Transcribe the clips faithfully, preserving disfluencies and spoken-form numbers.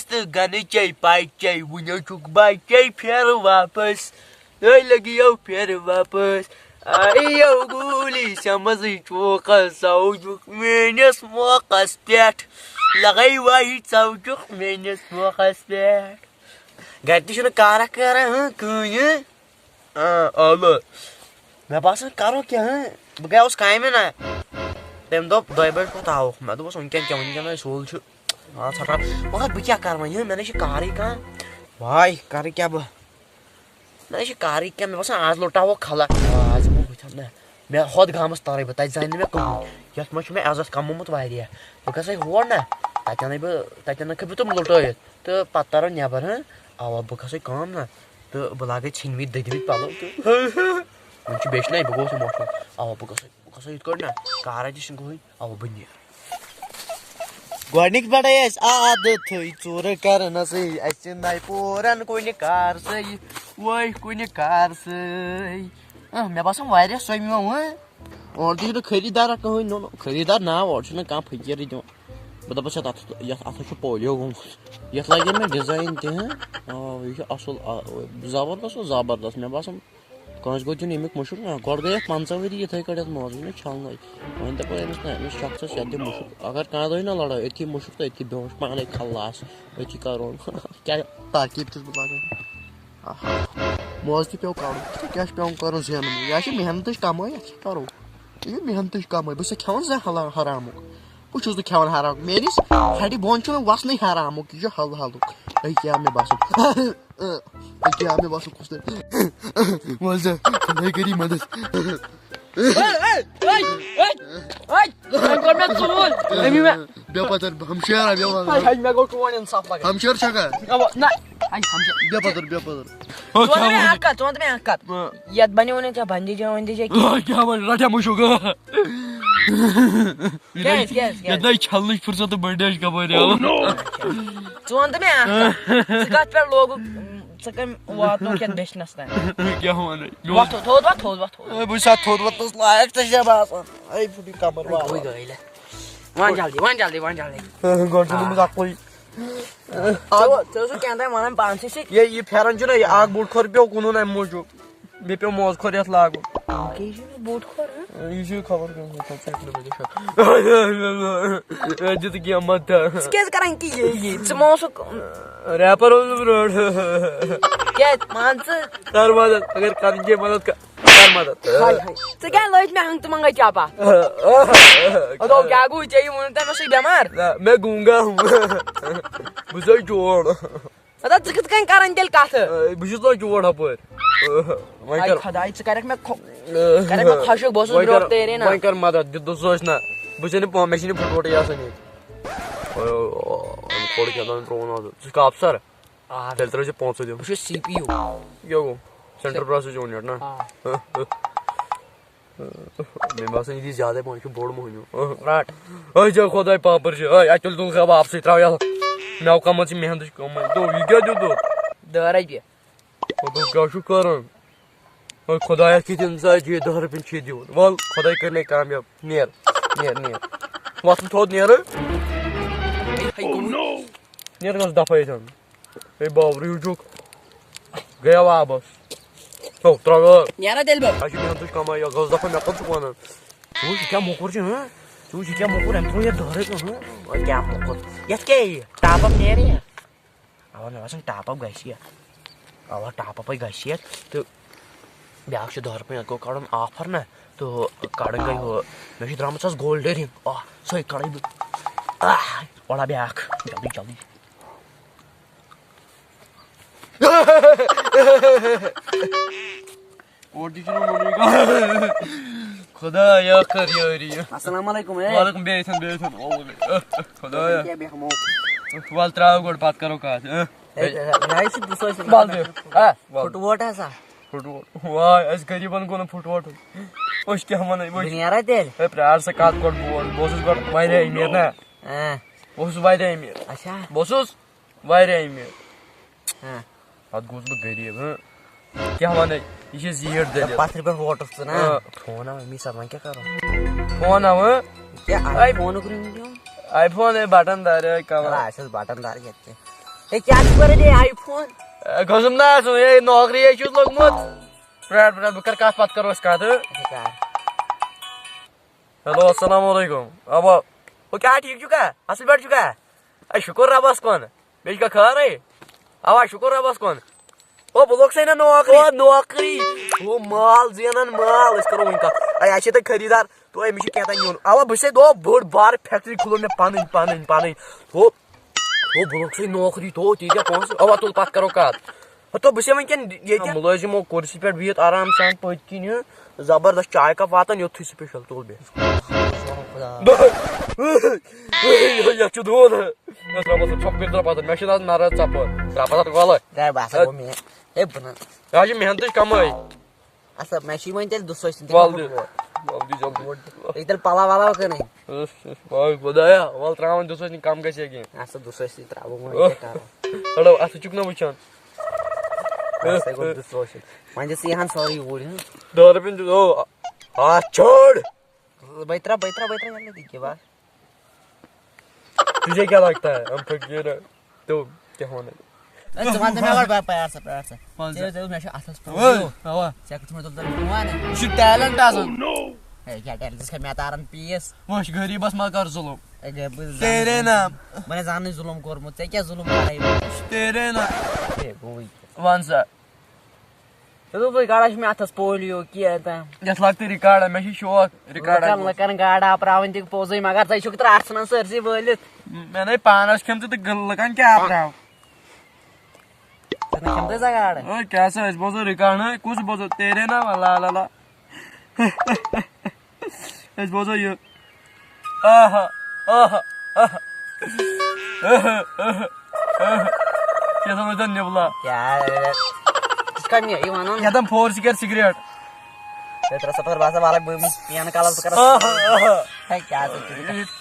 تہٕ گنہٕ چے پچے، وُنیو چھُکھ بچے پھیرٕ واپس، تُہۍ لٔگِو پھیرٕ واپس۔ آیو گوٗلی سمزٕے چوکس، ژوجُک میٲنِس موقعس پٮ۪ٹھ، لگے وہی ژوجُک میٲنِس موقعس پٮ۪ٹھ۔ گرِ تہِ چھُنہٕ کارا کران، ہٕنٛہ، کٕہٕنۍ، ہٕنٛہ۔ آ، ٲلہٕ۔ مےٚ باسان، کرو کیٛاہ، ہٕنٛہ؟ بہٕ گٔیاوُس کامہِ نا۔ تٔمۍ دوٚپ، دۄیہِ بجہِ پتہٕ آوُکھ۔ مےٚ دوٚپُس، وٕنکٮ۪ن کیٛاہ، وٕنکٮ۪ن آے سُل چھُ۔ آ، ژھۄٹھ۔ مگر بہٕ کیٛاہ کرٕ وۄنۍ، ہٕنٛہ؟ مےٚ نَے چھِ کارٕے کانٛہہ۔ واے، کرٕ کیٛاہ بہٕ؟ مےٚ نَے چھِ کارٕے کینٛہہ۔ مےٚ باسان، آز لوٚٹاوو خلق۔ آ، آز یِمو بٕتھِ۔ نہ، مےٚ ہۄتھ گامَس تَرٕے بہٕ، تَتہِ زانہِ نہٕ مےٚ کٕہٕنۍ۔ یَتھ منٛز چھُ مےٚ عزت کَمومُت واریاہ۔ بہٕ گژھٕ ہا ہور نہ، تَتہِ اَنَے بہٕ، تَتہِ اَنَکھ بہٕ تِم لُٹٲیِتھ۔ تہٕ پَتہٕ تَرو نٮ۪بَر، ہہ؟ اَوا، بہٕ گژھٕ ہا کٲم نہ۔ تہٕ بہٕ لاگے ژھیٚنمٕتۍ دٔدمٕتۍ پَلو تہٕ وۄنۍ چھُ بیٚچھنَے، بہٕ گوٚوُس emotional۔ اَوا، بہٕ گژھٕ ہا، بہٕ گژھٕ ہا یِتھ کٲٹھۍ نہ، کارا تہِ چھِنہٕ کٕہٕنۍ، اَوا، بہٕ نیرٕ۔ گۄڈٕنِکۍ پٮ۪ٹھَے ٲسۍ عادتھٕے ژوٗرٕ کرنَسٕے، اَسہِ نَے پوٗرَن کُنہِ کارسٕے، وٲے کُنہِ کارسٕے۔ اہ، مےٚ باسان واریاہ سۄمہِ مےٚ وۄنۍ۔ اورٕ تہِ چھُنہٕ خریٖدارا کٕہٕنۍ، نو، نو، خریٖدار نا، اورٕ چھُنہٕ کانٛہہ فقیٖرٕے دِوان۔ بہٕ دَپَس، یَتھ، اَتھ، یَتھ، اَتھ ہا چھُ پولیو گوٚمُت۔ یَتھ لَگہِ مےٚ design تہِ، ہہ؟ آ، یہِ چھُ اَصٕل، آ، زبردست اوس زبردست۔ مےٚ باسان، کٲنٛسہِ گوٚو دیُن ییٚمیُک مُشُک نا، گۄڈٕ گٔے اَتھ پنٛژاہ ؤری یِتھَے کٲٹھۍ اَتھ موزٕ نہٕ چھَلنَے۔ وۄنۍ دَپو أمِس نہ، أمِس شخصَس یَتھ دِ مُشُک، اگر کانٛہہ دۄہہِ نہ لڑٲے، أتھی مُشُک تہٕ أتھی بیٚہوش پانَے خلاص، أتھی کَرون۔ کیٛاہ ترکیٖب چھُس بہٕ لاگان؟ آہا، موزٕ تہِ پیوٚو کَڑُن، کیٛاہ چھُ پٮ۪وان کَرُن زینُن؟ یہِ چھِ محنتٕچ کَمٲے، یَتھ کیٛاہ کَرو؟ یہِ چھِ محنتٕچ کَمٲے، بہٕ چھُسا کھٮ۪وان زَن حلال حرامُک؟ بہٕ چھُس نہٕ کھٮ۪وان حرام، میٛٲنِس ہَڈِ بۄن چھُنہٕ وَسنٕے حرامُک، یہِ چھُ حل حلُک۔ أکیٛاہ مےٚ باسان۔ اے، کیٛاہ مےٚ باسان کُس تام۔ وَلہٕ سا، خۄداے کٔری مدد۔ وۄنۍ کوٚر مےٚ ژوٗر۔ أمی مےٚ، بے پتر، ہمشیرا، بے پتر۔ ہاے، ہاے، مےٚ گوٚو چون اِنصاف لگان۔ ہمشیر چھا کانٛہہ؟ اَوا، نہ۔ ہاے، ہمشیر۔ بے پتر، بے پتر۔ ژٕ وَن تہٕ مےٚ اَکھ کَتھ، ژٕ وَن تہٕ مےٚ اَکھ کَتھ۔ یَتھ بَنیو نہٕ ژےٚ بندیجا وندیجا کینٛہہ۔ آ، کیٛاہ وَنہِ، رَٹیا مُشُک؟ کیٛازِ، کیٛازِ، کیٛازِ؟ یَتھ نَے چھَلنٕچ فرصت تہٕ بندیج کَپٲرۍ آو؟ ژٕ وَن تہٕ مےٚ اَکھ کَتھ، ژٕ کَتھ پٮ۪ٹھ لوگُکھ، ژٕ کَمہِ واتنووُکھ یَتھ بیٚچھنَس تام؟ کیٛاہ وَنَے؟ مےٚ اوس وۄتھ، تھوٚد وۄتھ، تھوٚد وۄتھ، تھوٚد وۄتھ۔ اے، بہٕ چھُس اَتھ تھوٚد وۄتھنَس لایق تہٕ چھےٚ باسان۔ اے، پھُٹُے کَمر وَل۔ وۄنۍ جلدی، وۄنۍ جلدی، وۄنۍ جلدی۔ گۄڈٕ چھُنہٕ آ۔ أمِس عقلٕے۔ ژےٚ ژےٚ اوسُکھ کینٛہہ تام وَنان پانسٕے سۭتۍ۔ یے، یہِ پھٮ۪رن چھُنہ، یہِ اَکھ بوٚڑ کھۄر پیوٚو کٕنُن اَمہِ موٗجوٗب۔ مےٚ پیوٚو موزٕ کھۄر یَتھ لاگُن۔ یہِ چھُ بوٚڑ کھۄر، ہہ؟ یہِ چھُ خبر کیٛاہ، یہِ چھُ ژٔٹنہٕ بجے شک۔ دِتہٕ کینٛہہ مَتہ۔ ژٕ کیٛازِ کران کہِ یہِ، یہِ؟ ژٕ ما اوسُکھ ریپر اوسُس برونٛٹھ۔ کیٛازِ؟ مان ژٕ۔ کر مدد، اگر کرٕنۍ چھے مدد، کر، کر مدد۔ ہاے ہاے۔ ژٕ کیٛازِ لٲج مےٚ ہنٛگ تہٕ منٛگے چاپا؟ ادو کیٛاہ گوٚو ژےٚ، یہِ ووٚن تۄہہِ مےٚ سُہ بٮ۪مار؟ نہ، میں گونگا ہوں۔ بہٕ چھُسے چور۔ مطلب، ژٕ کِتھ کٔنۍ کران تیٚلہِ کتھٕ؟ اے، بہٕ چھُس نہٕ چور ہپٲرۍ۔ اے، وۄنۍ آے کر۔ خۄداے، ژٕ کرکھ مےٚ خۄ-، اے، کرکھ مےٚ خۄشک، بہٕ اوسُس وۄنۍ کر، برٛونٛٹھ تیرے نا۔ وۄنۍ کر مدد، دیُت دوٚسُس نہ۔ بہٕ چھُس نہٕ پا-، مےٚ چھُنہٕ پھُٹووٹٕے آسان ییٚتہِ۔ اے، اے، اے، کھوڑ کھٮ۪تھ آن ترٛووُن آز۔ ژٕ چھُکھ افسر؟ آ۔ تیٚلہِ ترٛٲوزِ پونٛسہٕ دیُن۔ بہٕ چھُس سی پی یوٗ۔ کیٛاہ گوٚو؟ سینٹرل پرٛاسس یوٗنِٹ نا؟ آ۔ مےٚ باسان، یہِ دی زیادَے پَہَن، یہِ چھُ بوٚڑ مٔہنیوٗ۔ رَٹ۔ أے، ژےٚ خۄداے پاپَر چھِ۔ أے، اَتہِ تُل، تُل خبر آبسٕے، ترٛاو یَلہٕ۔ مےٚ آو کَمٕژ یہِ محنتٕچ کٲمٕے۔ دوٚپ، یہِ کیٛاہ دیُت تۄہہِ؟ دَہ رۄپیہِ۔ دوٚپ، کیٛاہ چھُکھ کَران؟ أے، خۄدایَس کِتھ اِنسان چھُ یہِ دَہ رۄپیَن چھِ یہِ دِوان؟ وَل، خۄداے کٔرِنَے کامیاب۔ نیر، نیر، نیر۔ وَتھ تھوٚد نیر۔ ہے، ہے، گوٚو۔ نیر گژھ دَفعہ ییٚتٮ۪ن۔ ہے باورٕ ہیوٗ چھُکھ۔ گٔیا واپس۔ ہو، ترٛاو۔ نیرا تیٚلہِ بہٕ۔ اَسہِ چھِ محنتٕچ کمٲے، یہِ گٔژھ دَپان، مےٚ کوٚت چھُکھ وَنان؟ ژٕ وٕچھ، یہِ کیٛاہ موٚکُر چھُ، ہہ؟ ژٕ وٕچھ، یہِ کیٛاہ موٚکُر، أمۍ ترٛوو یَتھ دٲرٕے کُن، ہہ؟ وۄنۍ کیٛاہ موٚکُر؟ یَتھ کیٛاہ یِیہِ؟ ٹاپ اَپ نیرِ یہِ؟ اَوا، مےٚ باسان ٹاپ اَپ گژھِ یہِ۔ اَوا، ٹاپ اَپَے گژھِ یہِ۔ تہٕ بیٛاکھ چھُ دَہ رۄپیہِ، یَتھ گوٚو کَڑُن آفر نہ، تہٕ کَڑٕنۍ گٔے ہُہ، مےٚ چھِ درٛامٕژ آز گولڈ رِنٛگ۔ آ، سۄے کَڑَے بہٕ۔ آ، وَڑا بیٛاکھ، جلدی، جلدی۔ اورٕ تہِ چھُنہٕ وَنٲنی کانٛہہ۔ خۄدایا، کر یٲری۔ السلام علیکم، اے۔ وعلیکم، بیٚہہ ییٚتھٮ۪ن، بیٚہہ ییٚتھٮ۪ن۔ او، خۄدایا۔ کیٛاہ بیٚہمو؟ وَل ترٛاو گۄڈٕ، پَتہٕ کَرو کَتھ، اۭں۔ اے، نہ، یہِ چھُ بہٕ سوچان۔ وَل بیٚہہ۔ آ، وَل۔ پھُٹووٹ ہسا۔ پھُٹووٹ۔ واے، اَسہِ غریٖبَن گوٚو نہٕ پھُٹووٹٕے۔ أسۍ کیٛاہ وَنَے وۄنۍ؟ بہٕ نیرا تیٚلہِ؟ ہے، پرٛار سا، کَتھ گۄڈٕ بول۔ بہٕ اوسُس گۄڈٕ واریاہ أمیٖر نا۔ اۭں۔ بہٕ اوسُس واریاہ أمیٖر۔ اچھا۔ بہٕ اوسُس واریاہ أمیٖر۔ ہاں۔ پتہٕ گوٚوُس بہٕ غریٖب، ہاں۔ کیٛاہ وَنَے؟ یہِ چھِ زیٖٹھ دٔلیٖل۔ پَتھرِ پٮ۪ٹھ ووٹُس ژٕ نا۔ آ۔ فون آو أمی ساتہٕ، وۄنۍ کیٛاہ کَرو؟ فون آو، ہاں؟ کیٛاہ آے؟ آے فونُک رِنٛگ دیُن؟ آے فون، ہے، بٹن دار، ہے، کَوَر۔ آ، اَسہِ اوس بٹن دار ییٚتہِ تہِ۔ ہے، کیٛاہ چھُ کران یہِ آی فون؟ اے، گوٚژھُم نا آسُن، ہے، نوکری ہے چھُس لوٚگمُت۔ پرٛار، پرٛار، بہٕ کرٕ کتھ، پتہٕ کرو أسۍ کتھ، ہہٕ؟ اچھا، کر۔ ہیلو، السلام علیکم۔ اوا، او، کیٛاہ ٹھیٖک چھُکھا؟ اصٕل پٲٹھۍ چھُکھا؟ اے، شُکُر رۄبس کُن۔ بیٚیہِ چھُکھا خٲرٕے؟ اوا، شُکُر رۄبس کُن۔ او، بہٕ لوٚگ سا نہ نوکری۔ او، نوکری۔ او، مال زینان مال۔ أسۍ کرو وۄنۍ کتھ۔ اے، اَسہِ چھِ تۄہہِ خریٖدار۔ تو أمِس چھُ کینٛہہ تام نیُن۔ اوا، بہٕ چھُسے دۄہ بٔڑ بار فیکٹری کھُلٲو مےٚ پنٕنۍ، پنٕنۍ، پنٕنۍ۔ ہُہ، ہُہ، بہٕ لوٚگ سُے نوکری، تو تیٖتیٛاہ پونٛسہٕ۔ اوا، تُل، پتہٕ کرو کتھ۔ ہُہ، تو بہٕ چھُسے وٕنکیٚن ییٚتہِ۔ مُلٲزِم، او، کُرسی پٮ۪ٹھ بِہِتھ آرام سان پٔتۍ کِنۍ، ہُہ، زبردست چاے کپ واتان، یوٚتھُے سُپیشل، تُل بیٚہہ۔ یتھ چھُ دود۔ یتھ رۄبس ژھۄپہٕ کٔرِتھ درٛاو پتہٕ۔ مےٚ چھُنہٕ آز نرٕ ژۄپہٕ۔ درٛاو پتہٕ گۄلہٕ۔ ہے، بہٕ ہسا گوٚو مےٚ۔ ہے، بہٕ نہٕ۔ یہِ حظ چھِ محنتٕچ کمٲے۔ اَصٕل، مےٚ چھِ وۄنۍ تیٚلہِ دُسٲسۍ تہِ وَل دِ۔ وَل دِ جلدی۔ یہِ تیٚلہِ پَلو وَلو کٕنٕنۍ۔ اُس، اُس، واے خۄدایا، وَل ترٛاوَن دُسٲسۍ نہٕ کَم گژھِ کینٛہہ۔ اَصٕل، دُسٲسۍ تہِ ترٛاوو وۄنۍ، کیٛاہ کَرو؟ ہَڑو، اَتھ چھُکھ نہ وٕچھان؟ اَصٕل گوٚو دُسٲسۍ۔ وۄنۍ دِ ژٕ یہِ ہَن سورُے اوٗرۍ، ہٕنٛہ۔ دَہ رۄپیَن دیُت، او، آ، چھوڑ۔ بَے ترٛاو، بَے ترٛاو، بَے ترٛاو، یَلہٕ دِ کیٛاہ بَس۔ تجھے کیا لگتا ہے ہم فقیر ہیں؟ تو کیا ہونا ہے؟ اے، ژٕ وَن تہٕ مےٚ گۄڈٕ، بہٕ پیار سا، پیار سا۔ وَن سا۔ ژےٚ، ژےٚ، مےٚ چھُ اَتھَس پٮ۪ٹھ اوے، یہِ۔ اَوا۔ ژےٚ کُس مےٚ دوٚپ، ژٕ فون؟ یہِ چھُ talent آسان۔ اے، کیٛاہ talent؟ ژٕ چھَکھ مےٚ تاران پیٖس۔ وٕچھ، غریٖبَس مہ کر ظُلُم۔ اے، غریٖبَس تیرے زانٛہہ نام۔ بہٕ نَے زانٛہہ نہٕ ظُلُم کوٚرمُت۔ ژےٚ کیٛاہ ظُلُم کَرَے بہٕ؟ تیرے نام۔ اے، گوٚوٕے۔ وَن سا۔ ژےٚ دوٚپُے، گاڑا چھُ مےٚ اَتھَس polio کینٛہہ تام۔ یَتھ لۄکٹٕے record، مےٚ چھُ شوق record لُکَن، لُکَن گاڑا پرٛاوٕنۍ تہِ پوٚزُے، مگر ژَے چھُکھ ترٛٹھ ژھٕنان سٲرسٕے وٲلِتھ۔ مےٚ نے پانَس کھیوٚم تہٕ تہٕ لُکَن کیٛاہ پرٛاو؟ ژےٚ نے کھیوٚمتَے سۄ گاڑ؟ ہے، کیٛاہ سا، أسۍ بوزو record، ہے، کُس بوزو؟ تیرے نام، اللہ، اللہ، اللہ۔ أسۍ بوزو یہِ۔ آہا، آہا، آہا۔ آہا، آہا، آہا۔ کیٛاہ سا وَنان نِبلا؟ کیٛاہ، ژٕ چھُکھا مےٚ یہِ وَنان؟ کیٛاہ تام فور سِکیر سِگریٹ۔ ہے، ترٛےٚ سَفر باسان، وَلہٕ بہٕ یِمہٕ پینہٕ کَلَس، بہٕ کَرَس۔ آہا، آہا۔ ہے، کیٛاہ ژٕ چھُکھ؟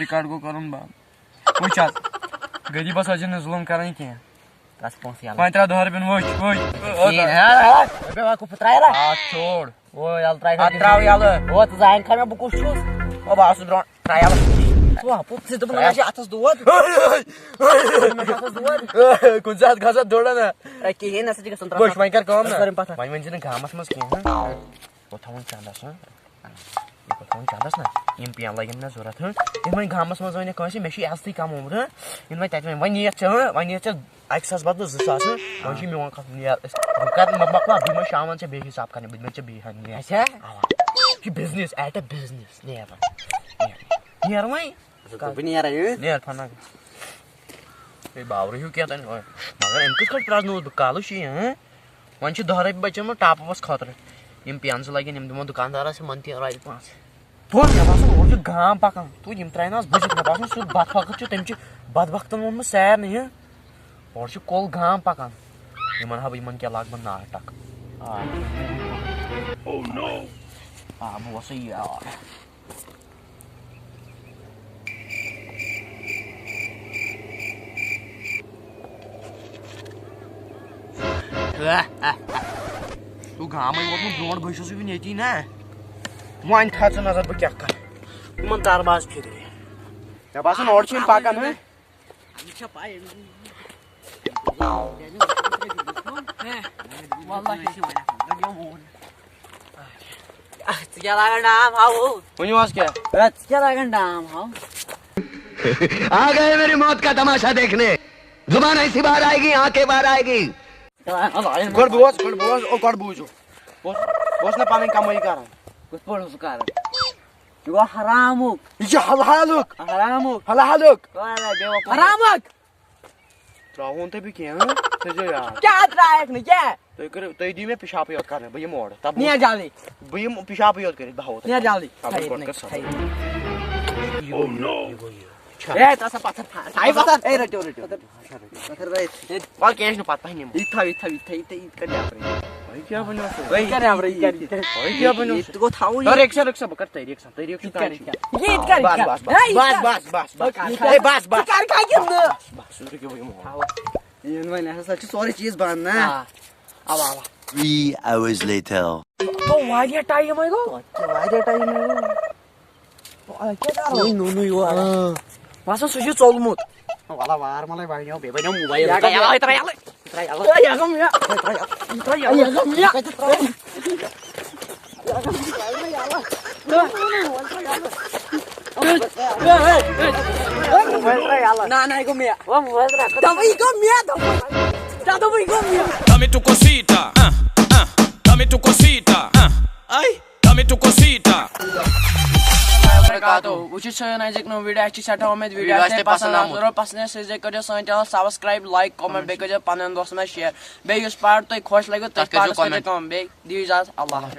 Record گوٚو کَرُن بنٛد۔ وٕچھ حظ، غریٖبَس حظ چھِنہٕ ظُلُم کَرٕنۍ کینٛہہ۔ تَس پونٛسہٕ یَلہٕ۔ وۄنۍ ترٛاو دَہ رۄپیَن وٕچھ، وٕچھ۔ کِہیٖنۍ، ہا؟ رۄپیہِ وَکُف ترٛایہِ نا؟ اَتھ چھوڑ۔ او، یَلہٕ ترٛایہِ اَتھ ترٛاو یَلہٕ۔ او، ژٕ زانکھا مےٚ بہٕ کُس چھُس؟ او، بہٕ آسہٕ برٛونٛہہ۔ ترٛاو یَلہٕ۔ او، ہَپُت ژٕ دوٚپُن، مےٚ چھِ اَتھَس دود۔ مےٚ چھِ اَتھَس دود۔ کُنہِ ساتہٕ گژھان دوٚرا نا۔ اے، کِہیٖنۍ نہ سا چھِ گژھان ترٛٹھ۔ وٕچھ، وۄنۍ کَر کٲم نا۔ أسۍ کَرو یِم پَتھر۔ وۄنۍ ؤنۍ زِ نہٕ گامَس منٛز کینٛہہ، ہا؟ بہٕ تھاوُن چَندَس، ہا؟ یہِ بہٕ تھاوُن چَندَس نا۔ یِم پینہٕ لَگن مےٚ ضوٚرَتھ، ہا؟ یِم وۄنۍ گامَس منٛز وَنہِ کٲنٛسہِ، مےٚ چھُ عزتٕے کَم آمُت، ہا؟ یِم وۄنۍ تَتہِ وۄنۍ، وۄنۍ نِیَکھ ژٕ، ہا؟ وۄنۍ نِیَکھ ژٕ اَکہِ ساس بدلہٕ زٕ ساس، ہا؟ وۄنۍ چھُ میون کَتھ، نیر أسۍ۔ بہٕ کَرٕ، بہٕ مۄکلاو، بہٕ یِمَے شامَن ژےٚ بیٚیہِ حِساب کَرنہِ، بہٕ دِمَے ژےٚ بیٚیہِ ہَن، نیر۔ اچھا۔ اَوا۔ یہِ چھُ business، at a business، نیر وۄنۍ۔ نیر۔ نیر وۄنۍ۔ بہٕ نیرٕ، ہا؟ نیر فنہ۔ ہے، باورٕ ہیوٗ کینٛہہ تانۍ، مگر أمۍ کِتھ کٲٹھۍ پرٛزنووُس بہٕ؟ کالٕے چھُ یہِ، ہہ؟ وۄنۍ چھِ دَہ رۄپیہِ بَچیمٕتۍ ٹاپہٕ وَس خٲطرٕ۔ یِم پینہٕ زٕ لَگن، یِم دِمو دُکاندارَس، یِمَن تہِ رۄپیہِ پانٛژھ۔ تھوٚد، مےٚ باسان، اورٕ چھُ گام پَکان۔ تھوٚد، یِم ترٛاوِ نہٕ آز بٔچِتھ۔ مےٚ باسان، سیوٚد بدبختہٕ چھُ، تٔمۍ چھِ بدبختَن ووٚنمُت سیر نہٕ یہِ۔ اورٕ چھُ کۄل گام پَکان۔ یِمَن ہا بہٕ، یِمَن کیٛاہ لاگہٕ بہٕ ناٹک۔ آ۔ Oh no! آ، بہٕ وَسہٕ یور۔ تو گامے ووتمُت برونٛٹھ، بہٕ چھُس وٕنہِ ییٚتی نا۔ وۄنۍ تھاو ژٕ نظر، بہٕ کیٛاہ کرٕ۔ یِمن تر باز فِکرِ۔ مےٚ باسان، اورٕ چھِ یِم پکان، ہہ؟ ژٕ کیٛاہ لاگان ڈام ہاوو؟ ؤنِو حظ کیٛاہ؟ ہے، ژٕ کیٛاہ لاگان ڈام ہاو؟ آ گئے میری موت کا تماشا دیکھنے۔ زبان ایسی باہر آئے گی، آنکھیں باہر آئے گی۔ گۄڈٕ بوز، گۄڈٕ بوز، او گۄڈٕ بوٗزِو۔ بہٕ اوس، بہٕ اوسُس نہ پنٕنۍ کمٲیی کران۔ کِتھ پٲٹھۍ اوسُکھ کران؟ یہِ گوٚو حرامُک۔ یہِ چھُ حلالُک۔ حرامُک۔ حلالُک۔ واریاہ بیوقوٗف۔ حرامُک۔ ترٛاوہون تۄہہِ بہٕ کینٛہہ، ہاں؟ تھٲیزیو یاد۔ کیٛاہ ترٛایَکھ نہٕ، کیٛاہ؟ تُہۍ کٔرِو، تُہۍ دِیِو مےٚ پِشاپٕے یوت کَرنہٕ، بہٕ یِمہٕ اورٕ۔ تَب نیر جلدی۔ بہٕ یِمہٕ پِشاپٕے یوت کٔرِتھ، بہٕ ہاوو تۄہہِ۔ نیر جلدی۔ تَب تھٲیِو گۄڈٕ نہٕ، کَر سَبٕر۔ تھٲیِو۔ یہِ گوٚو یہِ، یہِ گوٚو یہِ۔ چھا؟ اے، ژٕ ہسا پَتھر تھا-، تھاو پَتھر۔ اے، رٔٹِو، رٔٹِو۔ پَتھر رٔٹۍ۔ وَلہٕ کینٛہہ چھُنہٕ، پَتہٕ پَتہٕ نِمو۔ یہِ تھاو، یہِ تھاو، یہِ تھاو، یہِ تھاو، یہِ کَر نیٚبرٕے۔ وۄنۍ کیٛاہ بَنیو سُہ؟ وۄنۍ کَر نیٚبرٕے، یہِ کَر، یہِ کَر۔ وۄنۍ کیٛاہ بَنیو یہِ سُہ؟ تہِ گوٚو تھاوُن۔ نہ، رِکشا، رِکشا، بہٕ کَرٕ تۄہہِ رِکشا، تُہۍ رِکشا یہِ تہِ کَر، کَرِ یہِ کَر۔ یہِ تہِ کَرِ، بَس، یہِ تہِ کَرِ۔ بَس، بَس۔ ہے، یہِ تہِ کَرِ۔ بَس، بَس۔ ہے، بَس، بَس۔ ژٕ کَرکھا کِنہٕ نہٕ؟ بَس، بَس، ژٕ رُکِو، بہٕ یِمہٕ اور۔ یِنہٕ وۄنۍ ہسا چھِ سورُے چیٖز بنٛد، نا؟ آ۔ اَوا، اَوا۔ Three hours later. گوٚو واریاہ ٹایِم ہے گوٚو۔ توتہِ واریاہ ٹایِم ہے گوٚو۔ وۄنۍ کیٛاہ کَرو؟ وۄنۍ نوٚو نوٚو یور۔ آ۔ باسان سُہ چھُ ژوٚلمُت۔ وَلہٕ وار مَلَے وۄنۍ یو، بیٚیہِ بَنیو موبایل۔ یہِ ہا گوٚو مےٚ۔ ترٛاو یَلہٕ۔ یہِ ہا گوٚو مےٚ۔ ترٛاو یَلہٕ۔ یہِ ہا گوٚو مےٚ۔ نہ، نہ، یہِ گوٚو مےٚ۔ دوٚپمَے، یہِ گوٚو مےٚ، دوٚپمَے۔ کیٛاہ دوٚپمَے، یہِ گوٚو مےٚ؟ Dame tu cosita, ah, ah, dame tu cosita, ah, ay, dame tu cosita. وبرکاتہ۔ وٕچھِو سٲنۍ أزیُک نوٚو video، اَسہِ چھِ سٮ۪ٹھاہ اُمید video video آسہِ آسہِ تۄہہِ تۄہہِ پسنٛد پسنٛد آمُت۔ آمُت۔ ضروٗر پسنٛد یِیَس، سۭتۍ سۭتۍ کٔرِو سٲنۍ channel subscribe، like، comment، بیٚیہِ کٔرِو پنٛنٮ۪ن دوستن منٛز share۔ بیٚیہِ یُس part تۄہہِ خۄش لَگیو، تَتھ تٔتھۍ کٔرۍزیو partس کٔرِو comment۔ Comment۔ بیٚیہِ دِیِو اِجازت، اللہ حافظ۔